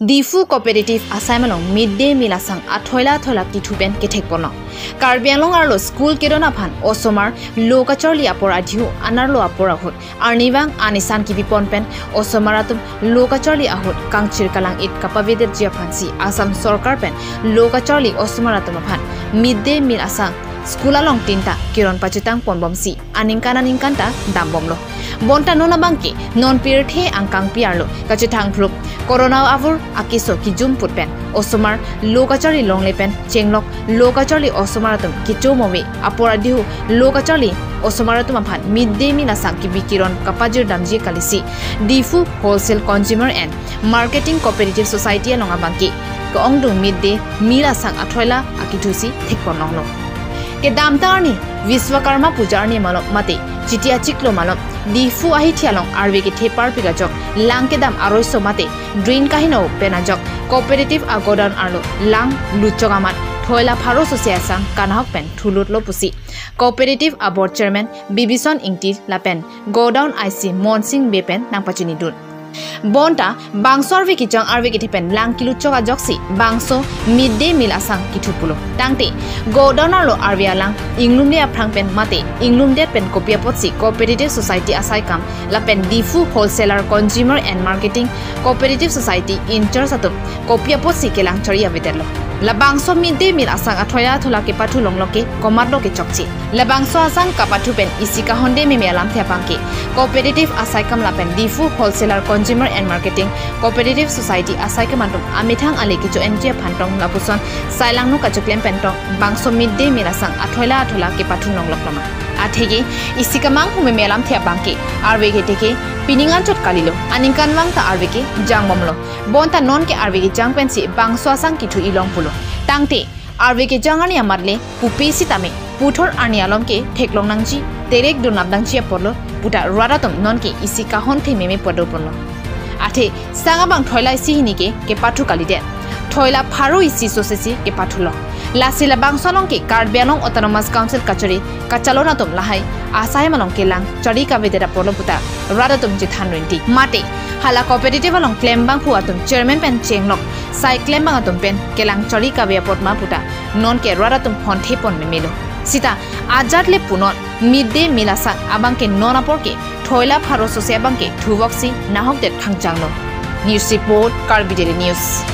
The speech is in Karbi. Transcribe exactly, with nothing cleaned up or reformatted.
Diphu Cooperative asai malong mid day meal asang athoila athoila kithu pen kethek ponlo. Karbi Anglong arlo school kedon aphan osomar lo kacharli apor adihu anerlo apor ahut arnivang anisan kibipon pen osomar atum lo kacharli ahut kangchir kalang-it kapavedetji aphansi Assam sorkar pen lo kacharli osomar atum aphan mid day meal asang school along tinta kiron pachetang ponbomsi aningkan aningkan ta dambomlo. Bonta non abangke non pirthe angkang piarlo kachethang phlup corona avur akeso kijum put pen osomar lo kacharli longle pen chenglok lo kacharli osomar atum kicho move apor adihu lo kacharli osomar atum aphan mid day meal asang kibi kiron kapajir damji kalisi Diphu Wholesale Consumer and Marketing Cooperative Society along abangke ke-ongdung mid day meal asang athoila akithusi thekponlonglo. Kedamtang arni Vishwakarma puja arni malom mate Chiti achiklo malom Diphu ahithi along arve kethe parpik ajok lang kedam aroiso mate drain kaheno pen ajok cooperative a godown arlo lang luchok amat thoila pharo sose asang kanahok pen thulutlo pusi cooperative a board chairman Bibison Ingti lapen godown I C Monsing Bey pen nangpachinidun. Bonta bangso arve kejang arve kethe pen lang kiluchok ajoksi bangso mid day meal asang kithu pulo. Tangte godown arlo arve alang inglumle aphrang pen mate inglumdet pen kopi apotsi cooperative society asaikam lapen Diphu Wholesaler Consumer and Marketing Cooperative Society in charge atum kopi apotsi kelang chari avedetlo. Labangso mid day meal asang athoila athoila kepathu longlo ke komatlo kechokche. Labangso asang kapathu pen isi kahonde meme alamthe abangke cooperative asaikam lapen Diphu Wholesaler Consumer and Marketing Cooperative Society asaikam atum amethang ale kecho-enji aphan tong lapuson sailangno kachoklem pen tong bangso mid day meal asang athoila athoila kepathu longlok loma. Atheke isi kamanghu meme alamthe abangke arve kethe ke pining anchot kalilo, aningkanvang ta arve kejang bomlo. Bonta nonke arve kejang pensi bangso asang kithu ilong pulo. Tangte arve kejang arni amatle pupe sitame puthot arni alom ke theklong nangji, terek dun nap nangji aporlo puta rat atum nonke isi kahonthe meme pado ponlo. Athe sang abang thoila isi hini ke kepathu kalidet, thoila pharo isi sosesi kepathulo. Lasi labangso along ke Karbi Anglong Autonomous Council kachari kachalon atum lahai asai malong kelang chari kavedet aporlo puta rat atum chethan rinti. Mate hala cooperative along klembangphu atum chairman pen chenglok sai klembang atum pen kelang chari kave apot ma puta nonke rat atum honthe pon memelo. Sita ajat le punon mid day meal asang abangke non aporke thoila pharo sose abangke thuvoksi nahokdet khangchanglo. News report, Karbi Daily News.